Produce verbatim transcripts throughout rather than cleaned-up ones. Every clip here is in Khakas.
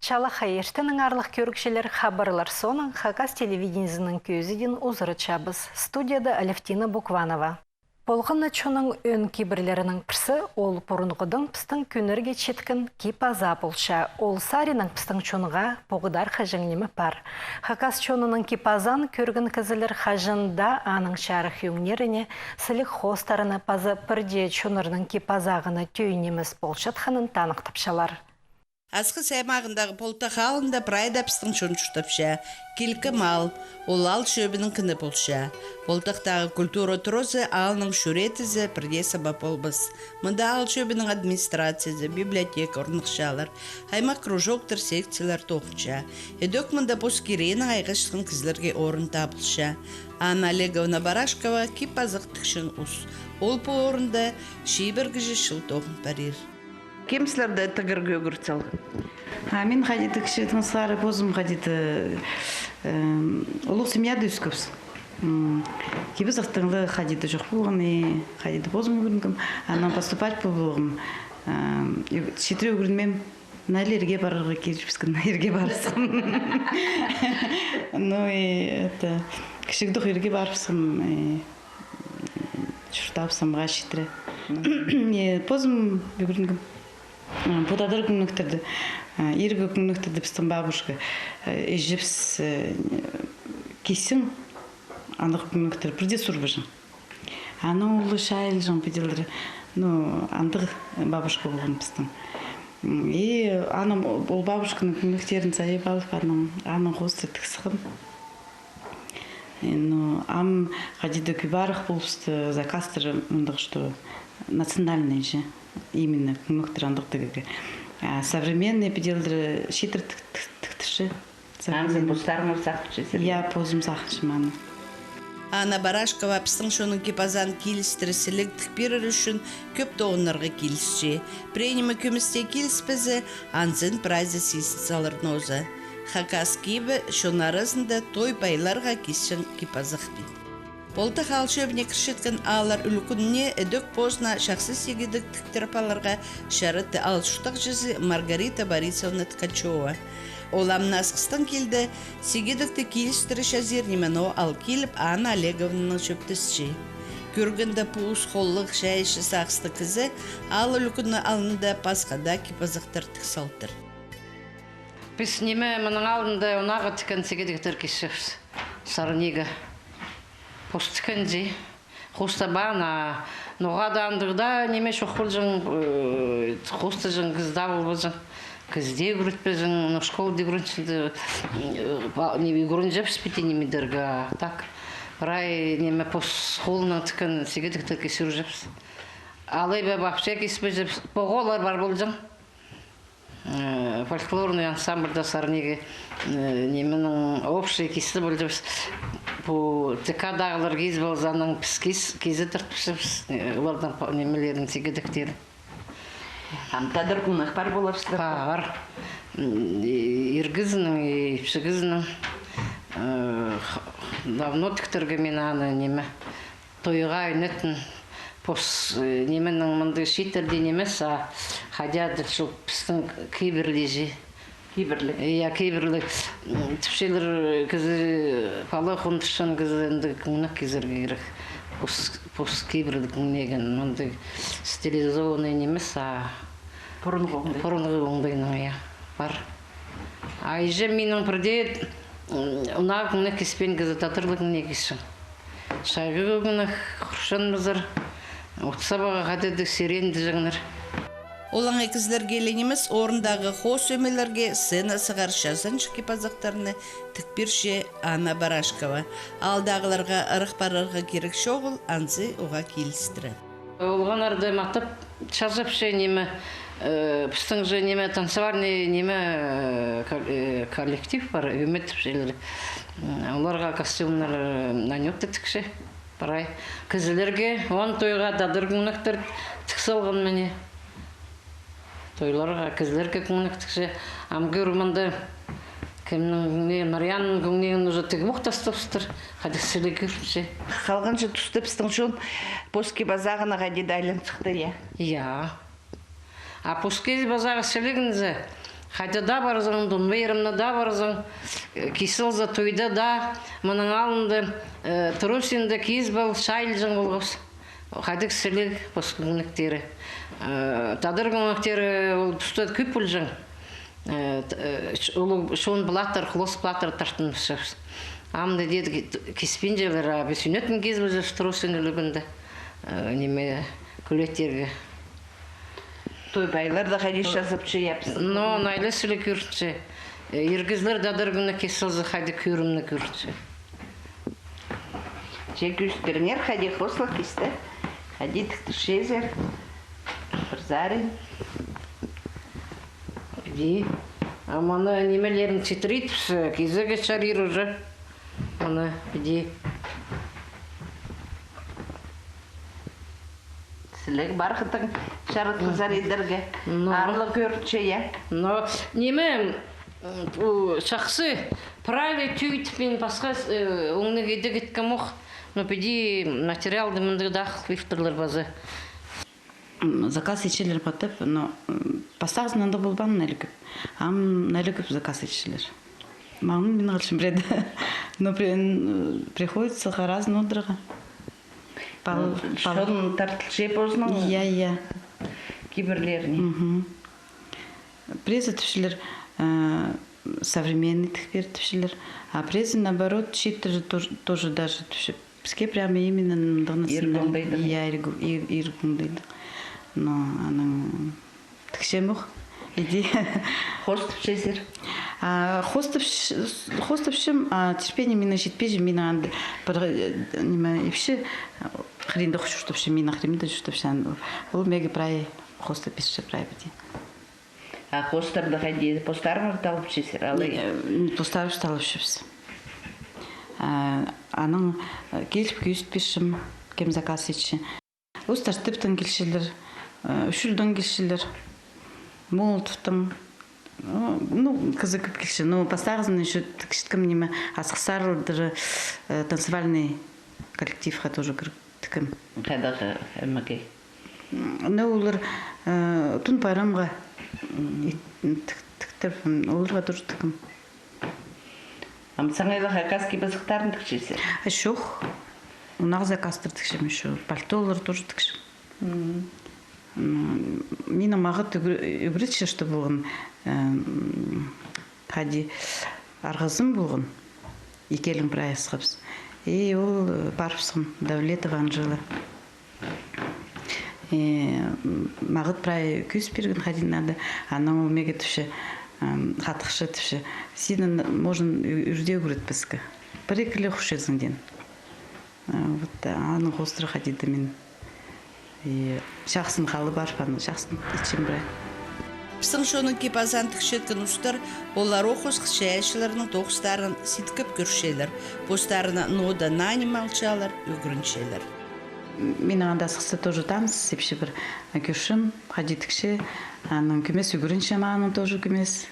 Чалахай иртеннең, аарлығ кӧрігҷілер, хабарлар соонаң Хакас телевидениезінің кӧзідиин узаратчабыс. Студияда Алевтина Букванова. Полған на чонның ӧӧн кибірлерінің пірсі, ол пурунғыдаң пістің кӱннерге читкен кип-аза полча. Ол саринаң пістің чонға поғдархаҷаң ниме пар. Хакас чонының кип-азаан кӧрген кізілер хаҷан даа аның чарых ӧңнеріне, сіліг хоостарына паза пірдее чоннарның кип-азағына тӧӧй нимес полчатханын таныхтапчалар. Асхыс аймағындағы Полтах аалында прайда пістің чон чуртапча. Килкі мал, ол аал чӧбінің кіні полча. Полтахтағы культура туразы аалның чӱреетізі пірдее саба полбас. Мында аал чӧбінің администрациязы, библиотека орныхчалар, аймах кружоктар, секциялар тоғынча. Ідӧк мында пос кирегінең айғасчатхан кізілерге орын табылча. Анна Олеговна Барашкова кип-азах тікчең ус. Ол пу орында чибіргі чыл тоғын парир. Кем сірерді тігерге ӱгретче? А мин хайди-да кічігдең сығара позым хайди-да, эм, улуғ семьяда ӧскебіс. М, кип-азахтаң ла хайди-да чох полған, и хайди-да позым ӱгренгем. Анаң поступать пол полғам. Эм, ӱг-, читіре ӱгренмеем. Наа ла ирге парарға кирчебіскен, ирге парыбысхам. Ну и это, кічігдең ирге парыбысхам, и чуртабысхам ағаа читіре. И позым ӱгренгем. А, пу тадар кӧңнектерді, а, иргі кӧңнектерді пістің бабушка, а, іҷебіс, а, кисчең, андағ кӧңнектер пірдее сурбаҷаң. Анаң улуғ чайылҷаң піди ле, ну, андағ бабушка полған пістің. М, и анаң ол бабушканың кӧңнектерін сайып алып, анаң, анаң хоостар тік сыххам. Э, ну, ам хайди-да кӧбірек полыбысты заказтар, мындағ, что национальный же, именно кӧңнектер андағ тігерге. А современный піди ле читіре тік-, тік-, тіктірче. Анзын постарыңар сағынчазар? Я, позым сағынчам аны. Анна Барашкова пістің чонның кип-азаан килістіре сіліг тік пирер ӱчӱн кӧп тоғынарға килісче. Пірее ниме кӧместең киліспезе, анзын прайзы сизін салар нооза. Хакас кибі чон аразында той-пайларға кисчең кип-азах пит. Полтах аал чӧбіне кірчеткен ааллар ӱлӱкӱніне ідӧк позына чахсы сигедек тіктіріп аларға чараттығ аал чуртағҷызы Маргарита Борисовна Ткачева. Ол ам на Асхыстаң килді, сигедекті килістіре чазир ниме ноо ал киліп, Анна Олеговнанаң чӧптесче. Кӧргенде, пу ус холлығ, чайаачы сағыстығ кізі аал ӱлӱкӱннің алнында пасха даа кип-азахтар тік салтыр. Піс ниме, мының алнында унағға тіккен сигедектер кисчебіс. Сарниға. Пос тіккен чи. Хоостабаан, а ноға даа андағ даа ниме чох полҷаң, э, хоостаҷаң кізі даа полбаҷаң. Кізі дее ӱгретпеҷең, но школада ӱгренчеткен, э, па-, ниме, ӱгренчебіс піди нимедерге, а так. Прай ниме пос холынаң тіккен сигедектер кисчебіс. Алай ба вообще киспеҷебіс, поғолар пар полҷаң. Э, фольклорный ансамбльда Сарниға, э, нименің общий кисті полҷабыс. Пу ТК-дағылар кизіп алза, анаң піс киз-, кизі тартыпчабыс, э, оларның па-, нимелерін, сигедектерін. Ам тадар кӧңнек пар поларзар? Пар. М, и ир кізінің, и ипчі кізінің. Э, х-, давно тіктерге мин аны, ниме, тойға ӧнетін пос, э, нименің мындағ чииттердең нимес, а хайди-да чыл пістің кибірліг чи. Кибірліг. Э, я, кибірліг. М, тіпчелер, кізі, пала хондырчаң кізі андағ кӧңнек кизерге кирек. Пос, пос кибірліг кӧңнегін, мындағ стилизованный нимес, а пурунғы оңдай. Пурунғы оңдайнаң, я, пар. А іҷем минің пірдее, м, унағ кӧңнек киспеен кізі, тадарлығ кӧңнек кисчең. Чайғы кӧңнек, хурчанмазар, от сабаға хатады сирен тіҷеңнер. Олаңай кізілерге ле нимес, орындағы хоос ӧмелерге сцена сығар чазанҷых кип-азахтарны тік пирче Анна Барашкова. Аалдағыларға ырах парарға кирек чоғыл, анзы уғаа килістіре. Олғаннарды матап чазапча, ниме, э, пістің же, ниме, танцевальный, ниме, э, кол-, э, коллектив пар, ӧме тіпчелер. М, оларға костюмнар, э, нанёт тікче. Прай кізілерге, он тойға тадар кӧңнектер тік салған мына. Тойларға кізілерге кӧңнек тікче. Ам кӧр мында кемнің кӧңнегін, Марьяның кӧңнегін уже тігіп ох тастапчалар. Хайдағ сіліг кӧрінче. Халғанҷы туста пістің чон пос кип-азағына хайди-да айлан сыхты, я? Я. А пос кип-азағы сілігінзер, Хайда даа парзаң, Тун пайрамына даа парзаң, э, кис салза, тойда даа, мының алнында, э, трусинда кис пол, чайылҷаң полғабыс. Хайдағ сіліг пос кӧңнектері. Э, тадар кӧңнектері ол туста кӧп полҷаң. Э, т-, э, ч-, улуғ чон платтар, хулас платтар тартыныбысчабыс. Амды дее ки-, киспинчелер, а піс ӱнетін кис ползабыс трусин кӱлӱгінде. Э, ниме, кӱлеттерге. Той пайларда хайди чазапча, я, піс. Но, найлы сіліг кӧрінче. Э, ир кізілер тадар кӱні кис салза, хайди кӧрімніг кӧрінче. Че кӧзіт пиріңер, хайди хослығ кисті. Хайди тіктірчезер. Пір сарин. Иди. А мына нимелерін читіре ит, піс, э, кизерге чарир уже. Мына, иди. Сіліг пархаттығ чарытхызар идерге. Но. Аарлығ кӧрінче, я. Но, ниме, м, пу чахсы, прай тӧӧй тіп, мин пасха, э, оңнығ идіг иткем ох. Но піди материалды мындағ даа хылып иртірлер паза. М, заказ итчелер потап, но, м, пастағызын андағ полбаан наа ле кӧп. Ам наа ле кӧп заказ итчелер. Маңның мин алчам пірее дее. Но при-, м, приходится харазын одырарға. Пал-, ну, пал-, чон тартылча позының, я, я, кибірлеріне. Мгм. Пірезі тіпчелер, э, современный тік пир тіпчелер. А пірезі, наоборот, чииттері тож-, тоже даже тіпче. Піске прямо именно мындағ национальный. Иргі оңдайдың. Я, иргі, ир-, иргі оңдайдың. Но анаң тікчем ох. Иди. Хоостапчазар. А, хоостапч-, хоостапчам, а терпение минің читпинче, минің анда пір, э, ниме, ипчі, хыринда чуртапчам, минің хыримда чуртапча. Ол мағаа прай хоостап пирче прай піди. А хоостарды хайди, постарыңар талапчазар, алай? Ниме, м, постарыбыс талапчабыс. А, анаң, э, киліп кӧзіт пирчем, кем заказ итче. Устартыптаң килчелер, э, Ӱчӱлдең килчелер, Молотовтаң. Ну, ну, кізі кӧп килче. Ну, пастағызын ещё тікчеткем ниме, Асхыс аарлардары, э, танцевальный коллективха тоже кір-, тіккем. Хайдағ, э, ӧмеге? М, ну, олар, э, Тун пайрамға, м, ит-, тік-, тіктір, м, оларға тоже тіккем. Ам саңай ла хакасский пазыхтарын тікчезер? А, чох. Мынағ заказтар тікчем ещё. Пальтолар тоже тікчем. Мгм. М, минің мағат ӱгре-, ӱгретчі, что полған, э, м, хайди, арғызым полған. Ікі елең прай асхабыс. И ол, э, парыбысхан, Давлетова Анжела. Э, м, мағат прай кӧзіт пирген хайди надо. Анаң ол мағаа тіпче, м, хатығҷы тіпче. Синің можна ӱ-, ӱр дее ӱгретпеске. Пір-ікі ле хурчазың теен. Э, вот, анаң хоостыра хайди даа мин. И чахсын хал парып, аны чахсын итчем прай. Пістің чонның кип-азаан тікчеткен устар, олар ох осхас чайаачыларның тоғыстарын ситкіп кӧрчелер, постарына ноо даа наа ниме алчалар, ӱгренчелер. Минің анда Асхыста тоже таныс ипчі пір, а, кӧрчем, хайди тікче, анаң кӧмес ӱгренчем, аның тоже кӧмес.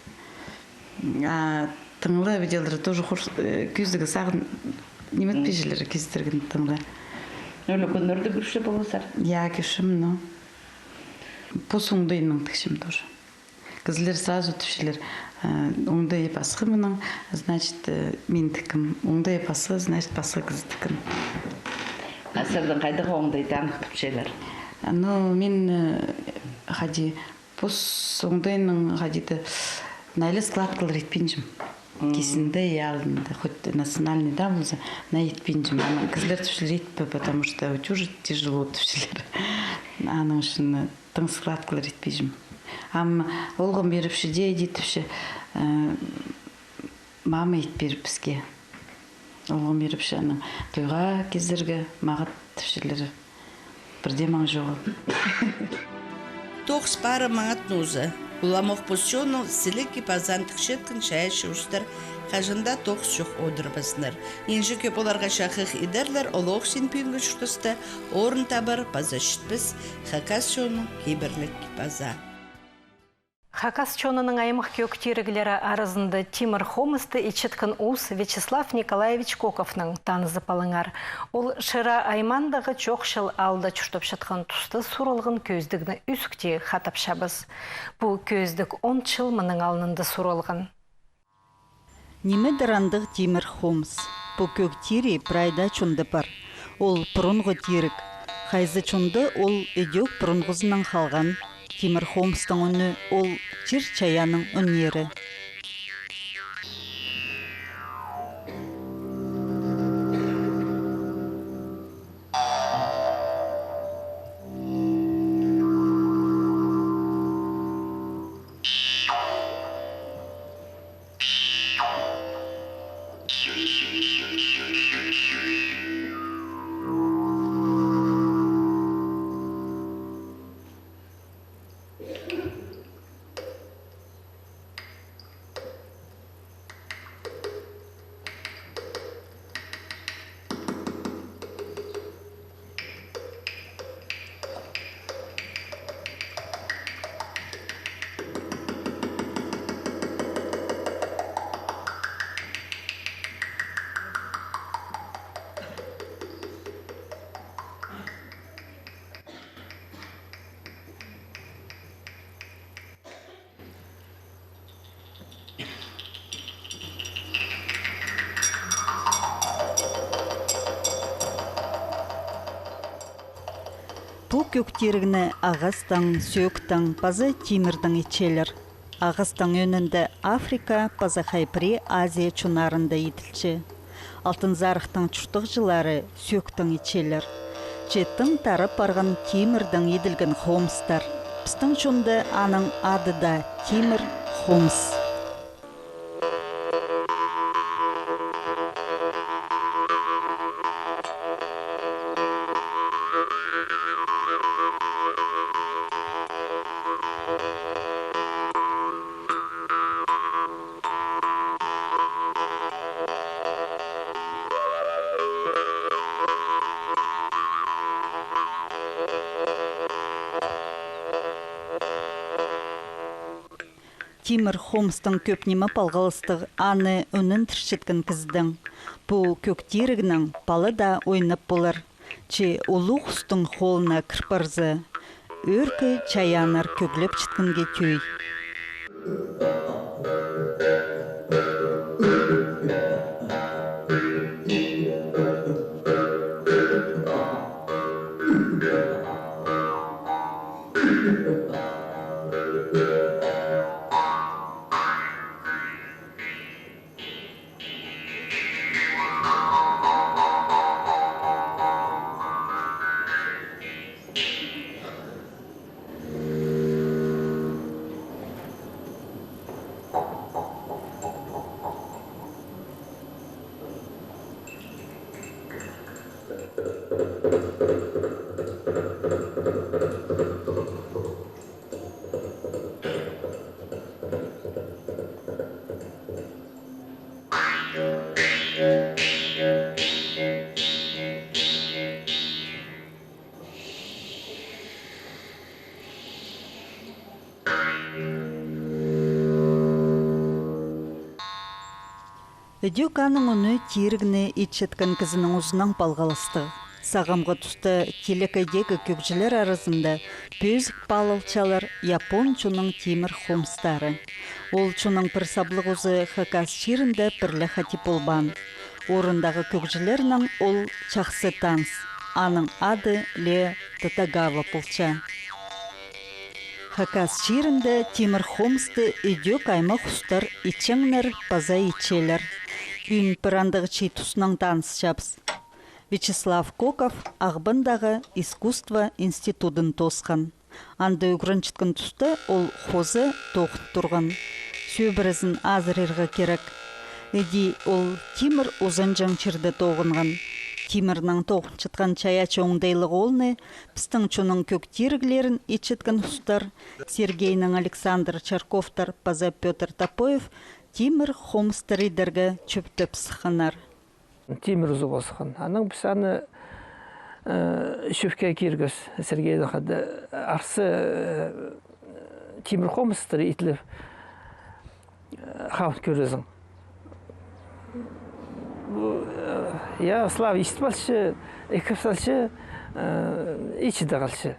А тың ла видеолар тоже хур-, э, кӧзідігі сағын ниме итпинчелер, кӧзідерге тың ла. Ӱлӱкӱннерде кӧрче поларзар? Я, кӧрчем, но. Пос оңдайынаң тікчем тоже. Кізілер сразу тіпчелер, э, оңдайы пасха мының, значит, э, мин тіккем. Оңдайы пасха, значит, пасха кізі тіккен. А сірернің хайдағ оңдайны таныхтапчалар? Ну, мин, э, хайди, пос оңдайынаң хайди-да, найлы складкалар итпинчем. Мгм. Кизінде, я, алнында, хоть национальный даа полза, наа итпинчем. Ам кізілер тіпчелер итпе, потому что чё же тяжело тіпчелер. Аның ӱчӱн, э, тың складкалар итпинчем. Ам олғым пиріпче дее, иди тіпче, э, мама ит пиріп піске. Олғым пиріпче анаң тойға кизерге, мағат тіпчелер. Пір дее маң чоғыл. Тоғыс пары маңат ноза. Уламох пос чонның сіліг кип-азаан тікчеткен чайаачы устар хаҷан даа тоғыс чох одырбассыннар. Нинҷе кӧп оларға чахығ идерлер, олох син пӱӱнгі чуртаста орын табар паза читпес хакас чонның кибірліг кип-азаа. Хакас чонының аймах кӧг тиріглері аразында тимір хомысты итчеткен ус Вячеслав Николаевич Коковнаң танызып алыңар. Ол Шира аймаандағы Чоохчыл аалда чуртапчатхан туста суралған кӧзідігні ӱзӱкте хатапчабыс. Пу кӧзідіг он чыл мының алнында суралған. Нимедір андағ тимір хомыс? Пу кӧг тиріг прай даа чонда пар. Ол пурунғы тиріг. Хайзы чонда ол ідӧк пурунғызынаң халған. Тимір хомыстың ӱні — ол чир-чайаанның ӱннері. Пу кӧг тирігні ағастаң, сӧӧктең паза тимірдең итчелер. Ағастаң ӧӧнінде Африка паза хай пірее Азия чоннарында иділче. Алтын Сарығтың чуртағҷылары сӧӧктең итчелер. Че тың тарап парған тимірдең иділген хомыстар. Пістің чонда аның ады даа тимір хомыс. Тимір хомыстаң кӧп ниме палғалыстығ, аны ӱнендірчеткен кізідең. Пу кӧг тирігнең пала даа ойнап полар. Че улуғ хустың холына кір парза, ӧӧркі чайааннар кӧглепчеткенге тӧӧй. Ідӧк аның ӱні тирігні итчеткен кізінің узынаң палғалыстығ. Сағамғы туста тилекейдегі кӧгҷілер аразында пӧзік паалалчалар япон чонның тимір хомыстары. Ол чонның пір саблығ узы Хакас чирінде пір ле хати полбаан. Орындағы кӧгҷілернең ол чахсы таныс. Аның ады Лео Татагава полча. Хакас чирінде тимір хомысты ідӧк аймах устар итчеңнер паза итчелер. Ӱн пір андағ чиит туснаң танысчабыс. Вячеслав Коков Ағбандағы искусство институдын тоосхан. Анда ӱгренчеткен туста ол хоза тоғын турған. Сӧбірезін азырирға кирек. Іди ол тимір узанҷаң чирде тоғынған. Тимірнең тоғынчатхан чайаачы оңдайлығ оолны пістің чонның кӧг тиріглерін итчеткен устар, Сергейнең Александр Чарковтар паза Пётр Топоев, тимір хомыстар идерге чӧптеп сыхханнар. Тимір узуп сыххан. Анаң піс аны, э, чӧпке киргебіс, Сергейнең хада арса, э, тимір хомыстар иділіп, э, хавын кӧрезің. Пу, э, я, Слава истіп алча, ікіп салча, э, ичіде халча.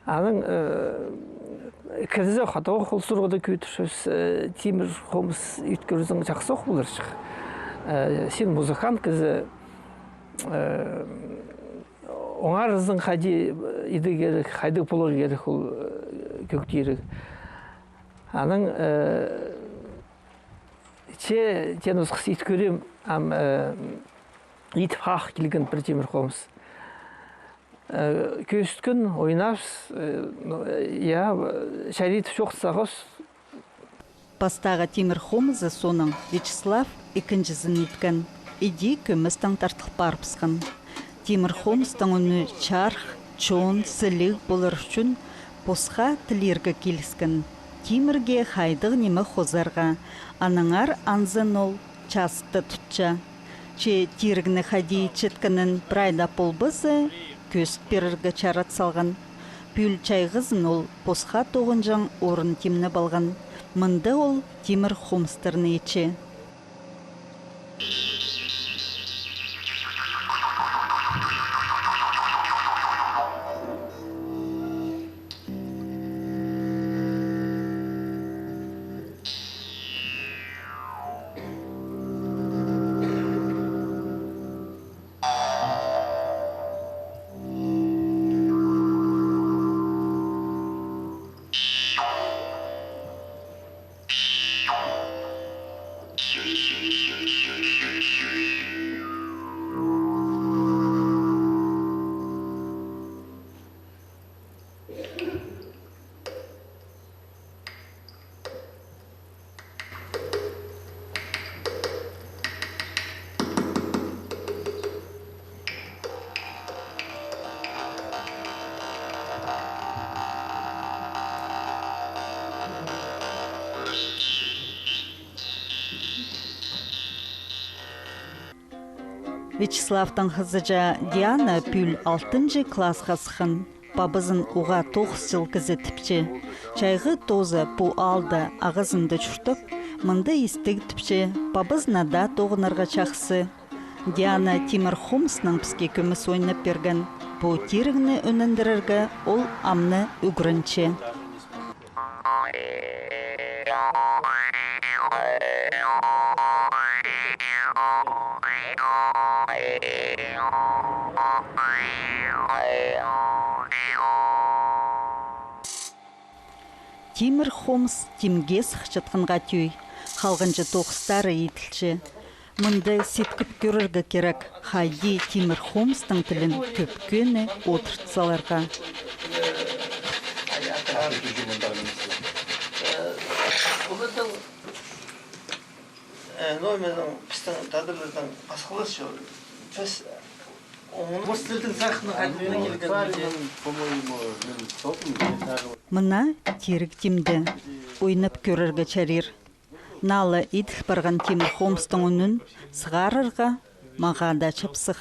Анаң, э, кірзе, хатығ ол сурығда кӧдірчебіс, э, тимір хомыс ит кӧрзең, чахсох поларҷых. Э, син музыкант кізі, э, оңарзың, хайди идерге кирек, хайди поларға кирек ол, э, кӧг тиріг. Анаң, э, че, че нозғыс ит кӧрем, ам, э, ит хах килген пір тимір хомыс. Э, кӧзіткен, ойнабыс, э, ну, э, я, э, чарит чох сағыс. Пастағы тимір хомызы соонаң Вячеслав ікінҷізін иткен. Іди кӧместең тартыл парыбысхан. Тимір хомыстың ӱні чарых, чоон, сіліг полар ӱчӱн посха тілирге киліскен. Тимірге хайдағ ниме хозарға, аннаңар анзын ол чазытта тутча. Че тирігні хайди итчеткенін прай даа полбаза, кӧзіт пирерге чарат салған. Пӱӱл чайғызын ол посха тоғынҷаң орын тимнеп алған. Мында ол тимір хомыстарны итче. Вячеславтың хызыҷа Диана пӱӱл алтынҷы классха сыххан. Пабазын уғаа тоғыс чыл кізі тіпче. Чайғы тооза пу аалда ағазында чуртап, мында истіг тіпче, пабазына даа тоғынарға чахсы. Диана тимір хомыснаң піске кӧмес ойнап пирген. Пу тирігні ӱнендірерге ол амны ӱгренче. Тимір хомыс тимге сыхчатханға тӧӧй, халғанҷы тоғыстары иділче. Мында ситкіп кӧрерге кирек, хайди тимір хомыстың тілін кӧпкені одырт саларға. Оларның, э, номернің пістің тадарларның пасхалас чол. Піс, э, оңын. Орыс тілдің сахна хатына келген. Мына тиріг тимде. Ойнап кӧрерге чарир. Наа ла иділ парған тимір хомыстың ӱнін сығарарға мағаа даа чапсых.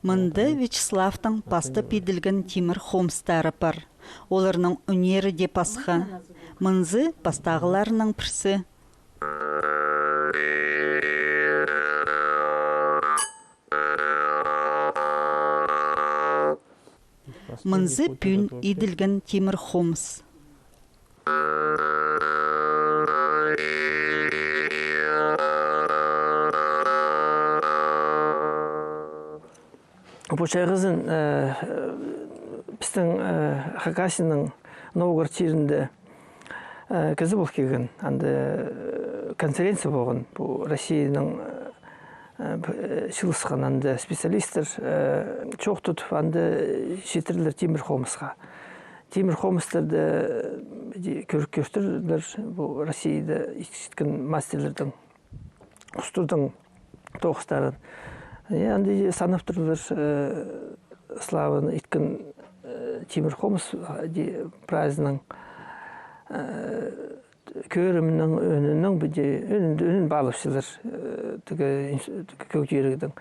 Мында Вячеславтың пастап иділген тимір хомыстары пар. Оларның ӱннері дее пасха. Мынзы пастағыларының пірсі. Мынзы пӱӱн иділген тимір хомыс. Пу чайғызын, э, пістің, э, Хакасияның Новгород чирінде, э, кізі пол килген, анда, э, конференция полған, пу Россияның, э, э, чыылысхан анда специалисттер, э, чоохтатып, анда читірлер тимір хомысха. Тимір хомыстарды, э, кӧр-, кӧртірлер, пу Россияда иткен мастерлердің, устарның тоғыстарын. Э, анда санап турлар, э, Славаның иткен, э, тимір хомыс, э, празднигнің, э, Кӧрімнің ӧнінең піди, ӧнін, ӧнін паалапчалар, э, тігі инс-, тігі кӧг тирігнің.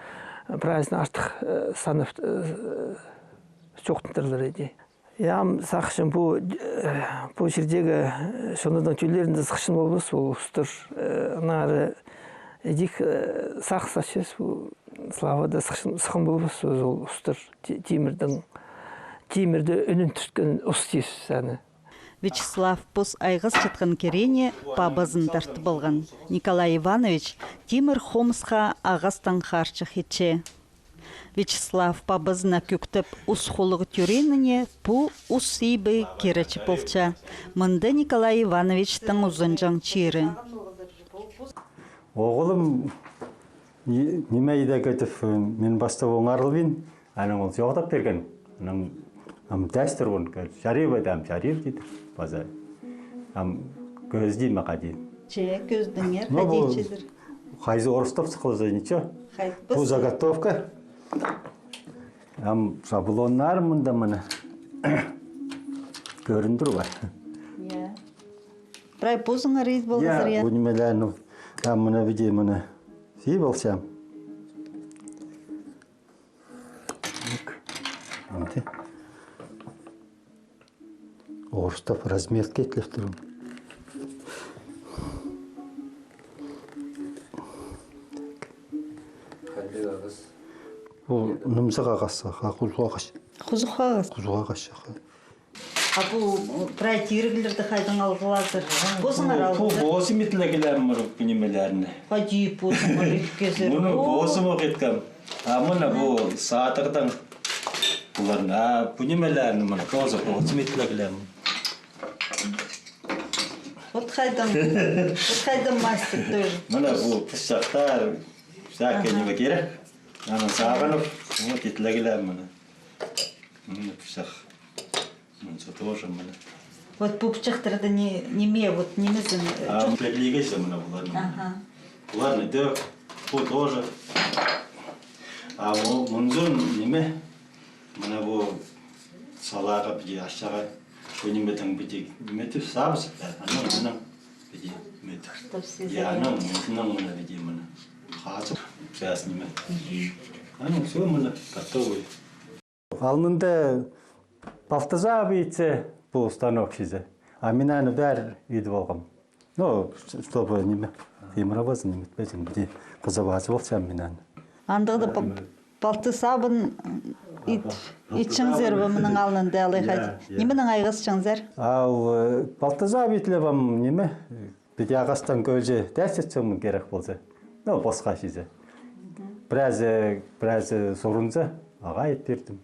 Прайзын артых, э, санап, э, чоохтандырлар иди. Я, ам сағынчам, пу, э, пу чирдегі, э, чоннарның тӧллерінде сыхчаң полбас ол устар. Э, аннаңар идӧк, э, сағыс ачыс, пу Славада сыхчаң, сыхчаң полбас ол устар. Ти-, тимірдің, тимірде ӧнін тӱрткен ус тиис аны. Вячеслав пос айғасчатхан киреені пабазын тартып алған. Николай Иванович тимір хомысха ағастаң хаарҷых итче. Вячеслав пабазына кӧктеп ус хулуға тӧрееніне пу ус ибі киречі полча. Мында Николай Ивановичтің узанҷаң чирі. Оғылым, ни-, ниме иде кӧтіп, мин пастап оңарылбин, анаң ол чоохтап пирген. Анаң ам тастыр он, чарир ба, ам чарир тидір. Паза ам кӧзідим ме, хайди. Че, кӧзідіңер, ну, хайди итчезер. Хайзы орыстап сыххаза, ничего. Хайт пос. Пу заготовка. Ам шаблоннар мында мына. Кӧріндір бе? Я. Прай позыңар ит полғазар, я? Пу нимелерні, ам мына піди мына сип алчам. Так. Мында. Орыстап разметка итлеп турам. Хайдағ ағас? Ол нымзах ағас, а, хузух ағас. Хузух ағас? Хузух ағас, а. А пу, м, прай тиріглерні хайдаң алғылазар? Позыңар алғылазар? Пу позым итлегілем, пу нимелерні. Хайди позыңар иткезер? Мына позым ох иткем. А мына пу садығдаң. Пуларны, а пу нимелерні мына тоже позым итлегілем. Вот хайдаң, вот хайдаң мастер тоже. Мына пу пысчахтар, всякое ниме кирек. Аны сағынып, вот итлегілем мына. Мына пысчах. Мынзы тоже мына. Вот пу пысчахтарны ни-, ниме, вот нимезін, э, а, чох- итлеглиге же мына пуларны. Аха. Пуларны дӧк, пу тоже. А му-, мынзын ниме, мына пу салаға піди, аччаға, пу нимедең піди, ниме тіп сабызып, анаң, анаң піди, ниме тіп. Чтоб сизер. Я, анаң, мынзынаң мына піди, мына. Хазып, сейчас ниме. Анаң, всё, мына, готовый. Алнында палтызап итсе, пу станок чізе. А мин аны пеер идіп алғам. Ну, чтобы ниме, тимір пазын ниме итпезін, піди хызып азып алчам мин аны. Андағда па-, палтызабын ит-, итчеңзер бе мының алнында алай хайди? Нименең айғасчаңзар? Ал, э, палтызап итлеп ам ниме, піди ағастаң кӧлҷе тастирҷең мин кирек полза. Ну, посха чізе. Піразы, піразы сурынза, ағаа ит пирдім.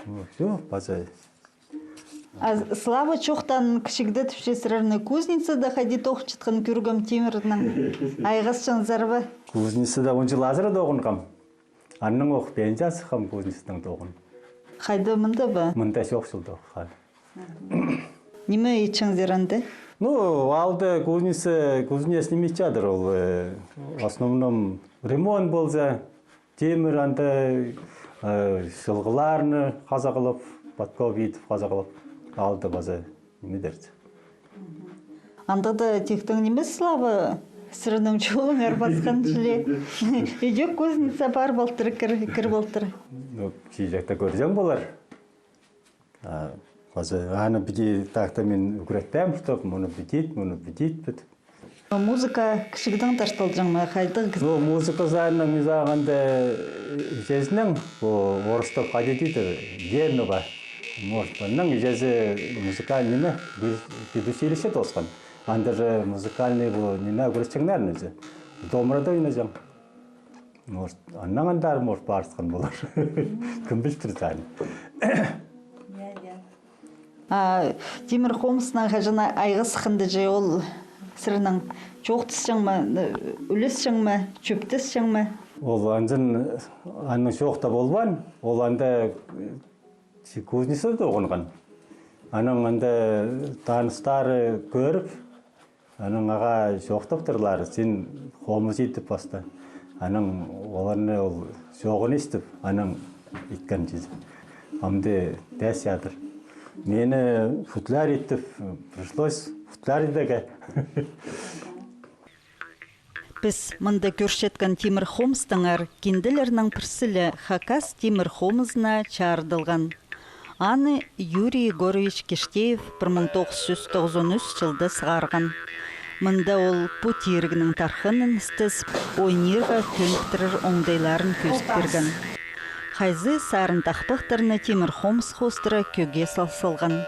Ну, всё, паза. А Слава чоохтаан кічігде тіпче сірерні кузницада хайди тоғынчатхан кӧргем тимірнең. Айғасчаңзар ба? Кузницада он чыл азыра тоғынғам. Аннаң ох пенсияа сыххам кузницадаң тоғын. Хайда, мында ба? Мында чох чылда ох. Ниме итчеңзер анда? Ну, алды кузница, кузница ниме итчедір ол, э, в основном ремонт полза, тимір анда, э, чылғыларны хазағлап, подков итіп хазағлап, алды паза ниме идерзе. Андағда тиктең нимес, Слава, сірернің чолыңар пасхан чіли. Идӧк кузница пар полтыр, кір, кір полтыр. Ну, чиҷекте кӧрҷең полар. А, паза аны піди так-то мин ӱгретпеем, чтоб муны піди ит, муны піди ит, піт. Музыка кічігдең тартылҷаң ма, хайдағ? Ну, музыка саринаң мин сағынғанда, э, іҷезінең, пу орыстап хайди тидір, деднова. Может, аннаң іҷезі музыкальный ниме, пе-, педучилище тоосхан. Анда же музыкальный пу ниме ӱгретчеңнер ниме. Домрада ойнаҷаң. Может, аннаң андар, может, парысхан полар. Кем пілтір сағын. Я, я. А тимір хомыснаң хаҷан айғас сыхханда же ол сірернең чоохтасчаң ма, ӱлесчең ме, чӧптесчең ме? Ол анҷан, аннаң чоохтап полбаан, ол анда, э, чи кузницада тоғынған. Анаң анда таныстары кӧріп, анаң ағаа чоохтаптырлар, син хомыс ит тіп пастап. Анаң оларны ол чоғын истіп, анаң иткен чізе. Амды тас ядыр. Мені футляр иттіп, пришлось фут-, Дарья тігі. Піс мында кӧрчеткен тимір хомыстаңар кинделернің пірсі ле хакас тимір хомызына чарыдылған. Аны Юрий Егорович Киштеев пір муң тоғыс чӱс тоғызон ӱс чылда сығарған. Мында ол пу тирігнің тархынын істезіп, ойнирға кӧніктірер оңдайларын кӧзіт пирген. Хайзы сарын тахпахтарны тимір хомыс хоостыра кӧге сал салған.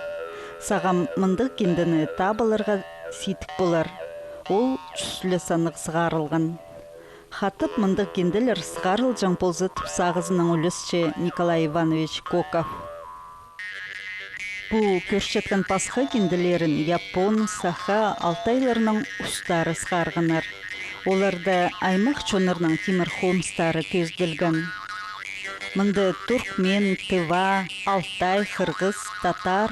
Сағам мындағ киндені таап аларға сидік полар. Ол чӱс ле саннығ сығарылған. Хатап мындағ кинделер сығарылҷаң полза тіп сағызынаң ӱлесче Николай Иванович Коков. Пу кӧрчеткен пасха кинделерін япон, саха, алтайларның устары сығарғаннар. Оларда аймах чоннарның тимір хомыстары кӧзіділген. Мында туркмен, тыва, алтай, хырғыс, татар,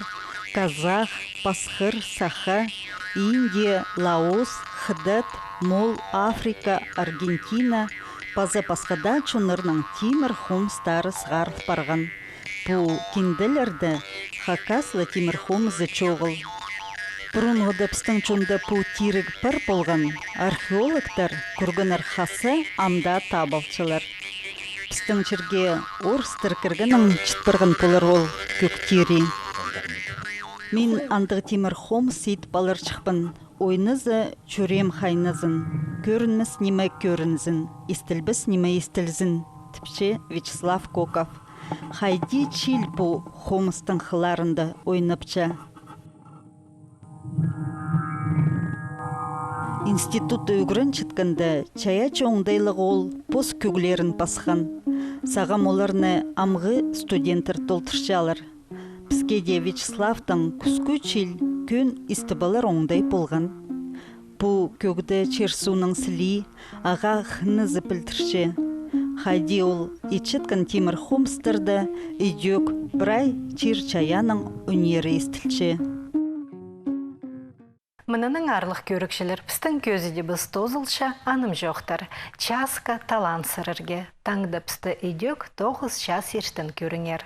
казах, пасхыр, саха, Индия, Лаос, хыдат, мол, Африка, Аргентина паза пасха даа чоннарның тимір хомыстары сығарыл парған. Пу кинделерде хакас ла тимір хомызы чоғыл. Пурунғыда пістің чонда пу тиріг пар полған, археологтар кӧргеннер, хазып, ам даа таап алчалар. Пістің чирге орыстар кіргеннең чіт парған полар ол кӧк тирі. Мин андағ тимір хомыс идіп аларҷыхпын. Ойназа, чӱреем хайназын, кӧрінмес ниме кӧрінзін, истілбес ниме истілзін, тіпче Вячеслав Коков. Хайди чил пу хомыстың хылларында ойнапча. Институтта ӱгренчеткенде, чайаачы оңдайлығ ол пос кӧглерін пасхан. Сағам оларны амғы студенттер толдырчалар. Піске дее Вячеславтың кӱскӱ чил кӧн истіп алар оңдай полған. Пу кӧгде чир-сууның сілии, ағаа хынызы пілдірче. Хайди ол итчеткен тимір хомыстарда идӧк прай чир-чайаанның ӱннері истілче. Мынынаң, аарлығ кӧрігҷілер, пістің кӧзідібіс тоозылча, анымҷохтар. Часха талаан сірерге. Таңда пісті идӧк тоғыс час иртен кӧріңер.